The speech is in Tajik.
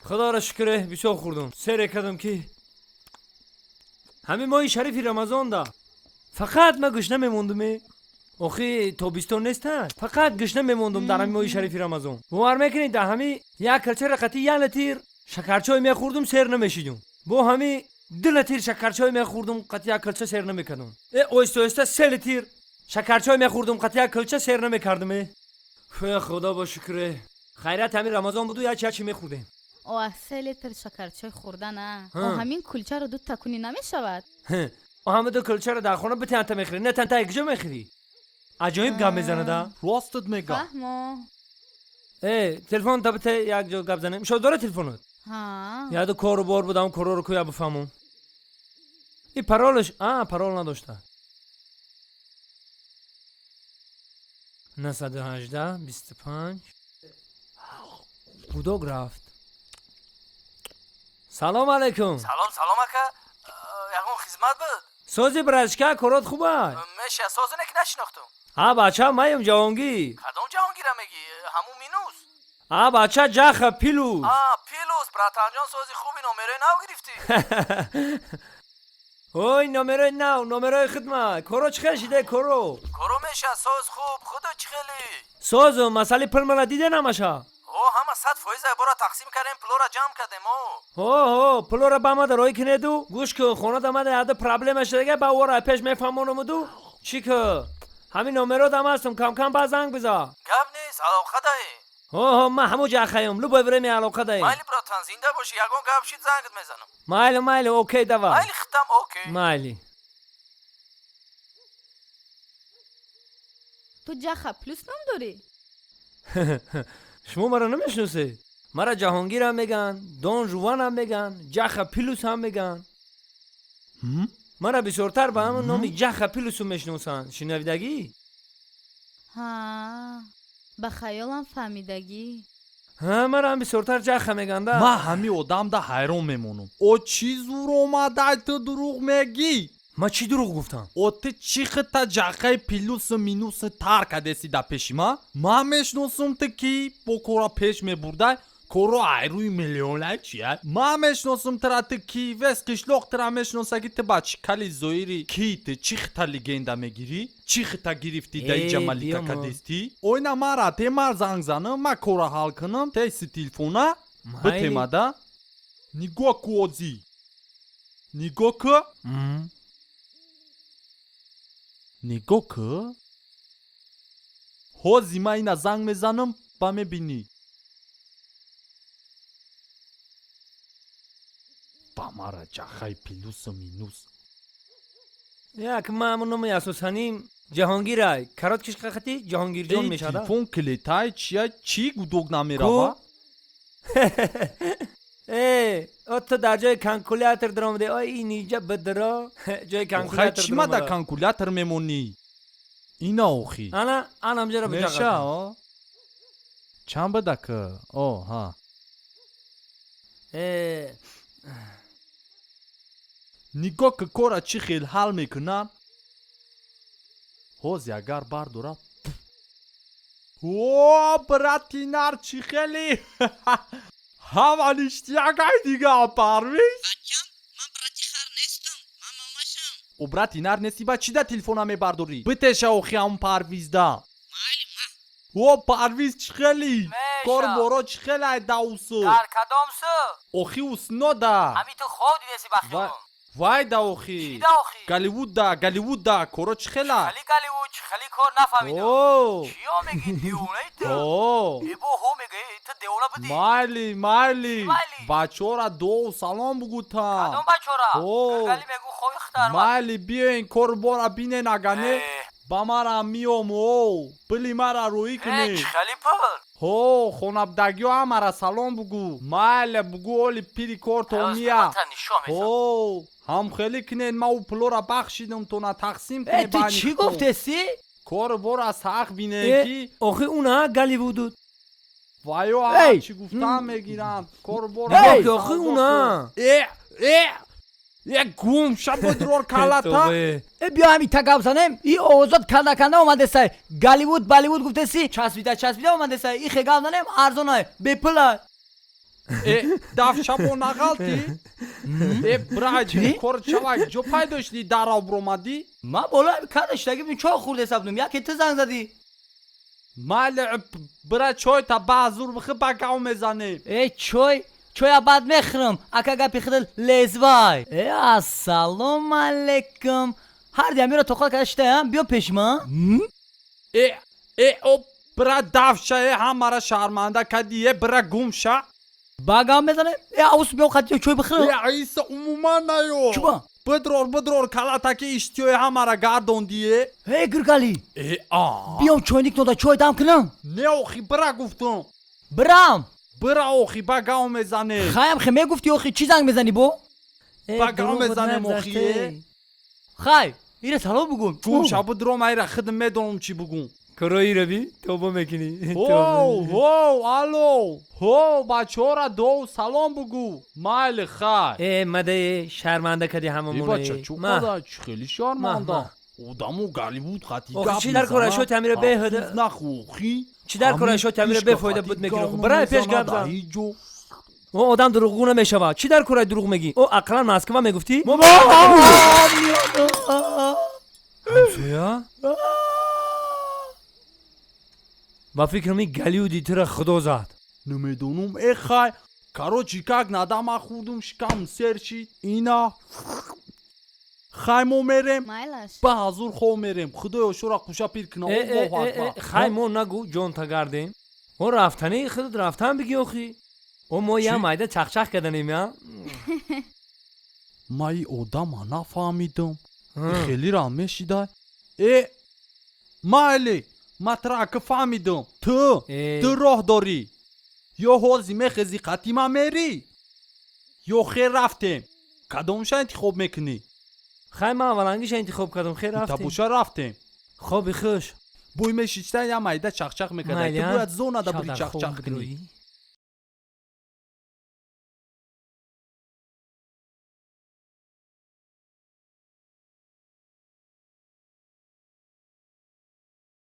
Худоро шукре, бисёр хӯрдум, сере кардам, ки ҳамин моҳи шарифи Рамазонда фақат ма гушна мемондуме. Охи, тобистон неста, фақат гушна мемондум. Дар ҳамин моҳи шарифи Рамазон, бовар мекунед, дар ҳами як калчара қати як литр шакарчой мехӯрдум, сер намешидум. Бо ҳами 2 литр шакарчой мехӯрдум, қати як калча сер намекардум. Э, оҳиста оҳиста 3 литр шакарчой мехӯрдум, қати як калча сер намекардум. Э, фе, худо бо шукре, хайрат ҳамин Рамазон буду, як чачи мехӯрдем. О, 3 литр шакарчой хӯрдана? О, ҳамин кулчаро дута кунӣ, намешавад? Ҳама ду кулчаро дар хона битанта мехӯрӣ, на танта якҷо мехӯрӣ. Аҷоиб гап мезанада. Ростат мега. Фаҳмо. Э, телефон та бите, як ҷо гап занем. Шо дора телефонот? Ҳа. Яду кору бор будам, корро куя бифаҳмум. И паролаш, а, парол надошта. 918 25 гудок рафт. Салом алейкум. Салом, салом, ака. Ягон хизмат буд? Сози, братишка, корот хуба? Меша, созине ки нашинохтум. Ҳа, бача, маем, Ҷаҳонгир. Кадом Ҷаҳонгира мегӣ? Ҳамун минус? Ҳа, бача, Ҷаха Плюс. А, Плюс, братанҷон, сози, хуби, номерои нав гирифтӣ. Ой, номерои нав, номерои хидмат. Коро чӣ хел шиде, коро? Коро меша, соз, хуб. Худо чӣ хелӣ? Созу, масъали пул мана диде намаша? О, ҳама 100% бора тақсим кардем, пулора ҷамъ кардем, о. Ҳо, ҳо, пулора ба мада роҳӣ кинеду. Гӯш кун, хона мада яда проблема шудага, ба ора пеш мефаҳмонамуду. Чӣ ку, ҳамин номеро дам ҳастам, камкам ба занг биза. Гап нест, алоқа даҳе. Ҳо, ҳо, ман ҳамун ҷахаём, любое время алоқа даем. Майли, братан, зинда бошӣ, ягон гап шид, зангат мезанам. Майли, майли, окей, давай. Майли, хитам, окей. Майли. Ту Ҷаха Плюс ном дорӣ? Шумо маро намешиносед? Мара Ҷаҳонгирам меган, Дон Жуванам меган, Ҷаха Плюс ҳам меган. Мара бисёртар ба ҳамон номи Ҷаха Плюсу мешиносанд. Шинавидагӣ? Ҳа, ба хаёлам фаҳмидагӣ. Ҳа, мара ҳам бисёртар Ҷаха меганда. Ман ҳамин одамда ҳайрон мемонам. О, чӣ зур омадай, ту дурӯғ мегӣ? Ман чӣ дурӯғ гуфтам? О, ту чӣ хита ҷақаи плюсу минусу тар кадеси да пеши ман? Ман мешиносум ту ки бо кора пеш мебурдай, коро айрӯи миллионай чия. Ман мешиносум тура, ту ки, вес қишлоқ тура мешиноса, ки ту ба чӣ кали зоири ки, ту чӣ хита легенда мегирӣ, чӣ хита гирифтӣ да иҷа Э, малика биёмо. Кадестӣ ойна мара те мар занг занам, ма кора ҳал кунам, теси телефона битемада. Нигоҳ ку, озӣ нигоҳ ку. Нигоҳ ку, ҳози ман ина занг мезанам, ба мебинӣ, ба мара ҷахаи плюсу минус. Як ман ҳамон номи асосаним Ҷаҳонгирай, короткиш қати Ҷаҳонгирҷон Эй, мешада. Телефон клетай чия, чӣ гудок намерава? Э, о, ту дар ҷои калкулятор даромаде. Ой, иниҷа бидро ҷои Охай, калкулятор чӣ ма дар даромада. калкулятор мемонӣ ина, охи? Ана, анамҷаро. Меша, о, чанд бадака? О, ҳа. Э. Нигоҳ ки кора чӣ хел ҳал мекунам ҳози, агар бардора. О, брати нар, чӣ хели, ҳама ништякай дига, Парвиз. Бачам, ман брати хар нестам, ман мамашам. О, брати нар нести, ба чӣ да телефона мебардорӣ? Битеша, охи, ҳамн Парвизда. Майли, ма. О, Парвиз, чӣ хели? Меша. Кор боро чӣ хелай даусу? Дар кадом су? Охи, уснода. Ҳами ту хоб дидеси ба хиёбон? Вай да, охи. Чӣ да, охи? Голливудда, Голливудда коро чӣ хела? Хали Голливуд, чӣ хали кор, нафаҳмидам. О. Чиё мегӣ, девонаи ту? О. Эбо, ҳо мегӯӣ, ту девона будӣ. Майли, майли. Чӣ майли? Бачора дуо салом бугута. Кадом бачора? О. Гали мегӯ, хоби хитар. Майли, биёен, корбора бинен, агане Э. ба марам миём. О, пули мара рӯӣ кунӣ. Э, чӣ хали пул? Ҳо, хонабдагиё ҳамара салом бугӯ. Майли, бугӯ, оли пири корто мия. Нишон ҳо, ҳамхелӣ кунен, ма ӯ пулора бахшидам, тона тақсим Э, кунед ту байни чӣ худтон. гуфтеси? Кору бора сахт бинен Э, ки охи, уна Голливуду. ваё Эй! чӣ гуфтан мегиранд, кору бора. Эй! Охи, уна. Э, э, э, гум шабодрор калата. Э, биё, ҳами та гап занем. И овозот канда канда омадесай. Голливуд, Болливуд гуфтеси, часпида часпида омадесай. И хе гап занем, арзонай, бепулай. Э, дафшабо нағалти? Э, бра, кор чавак, ҷо пайдо шуди, дарав буромадӣ? Ман боло када шидаги будем, чой хӯрда ҳисаб будем, яке ту занг задӣ. Майли, бира, чойта баъзур бихи, ба гав мезанем. Э, чой чоя баъд мехӯрам, ака, гапи худат лезвай. Э, ассалому алайкум, ҳар диамиро тоқат карда шитаям, биё пеши ман. Э, э, о, бира, дафша, э, ҳамара шарманда кадӣ, э, бира, гум ша. Ба гав мезанем, э, авус, биё, қати чой бихӯрам. Э, Аиса, умуман наё. Чуба? Бидрор, бидрор, калатаки иштиёи ҳамара гардондие. Э, гиргали. Э, а. Биём, чойник дода, чой дам кунам. Не, охи, бира, гуфтум. Бирам. Бира, охи, ба гав мезанем. Хаям хе мегуфти, охи, чӣ занг мезанӣ бо? Ба гав мезанем, охи, э. Хай, ира салом бугум. Гум ша, бидром, айра худам медонам, чӣ бугум. Корои раби, тобо мекунӣ. Ҳоу, ҳоу, алло, ҳо, бачаҳора дов салом бугӯ, майли, хай. Э, мадае, шарманда кади ҳамамоне. Бача, чӯ қадар чӣ хеле шарманда одамо Голливуд хати. Охи, чӣ дар кора шо тамира беҳуда? Нахӯхи. Чӣ дар кора шо тамира бефоида буд мекунӣ? Бирай, пеш гап зан. О, одам дурӯғгӯ намешавад. Чӣ дар кораи дурӯғ мегӣ? О, ақаллан Москва мегуфтӣ, мо ҳамсоя. Ба фикрам, ин Голливуди тура худо зад. Намедонам, э, хай, короче, как надо, ма хӯрдум, шикам сер шид. Ина, хай, мо мерем. Майлаш. Ба ҳазур хов мерем, худоё, шура қуша пир кина. Э, э, э, э, хай, мо нагӯ, ҷонта гардем. О, рафтани худат рафтан бигӣ, охи. О, мо я майда чахчах карданем, я. Ма и одама нафаҳмидам, хеле рам мешидай. Э, майли, ма тура ака фаҳмидам, ту ду роҳ дорӣ: ё ҳози мехези, қатӣ ма мерӣ, ё хер, рафтем. Кадомша интихоб мекунӣ? Хай, ман аввалангиша интихоб кардам, хер, рафтем. Табоша, рафтем. Хоби хуш. Бӯй мешичта, я майда чахчах мекарда, ту бояд зонада бири, чахчах кунӣ.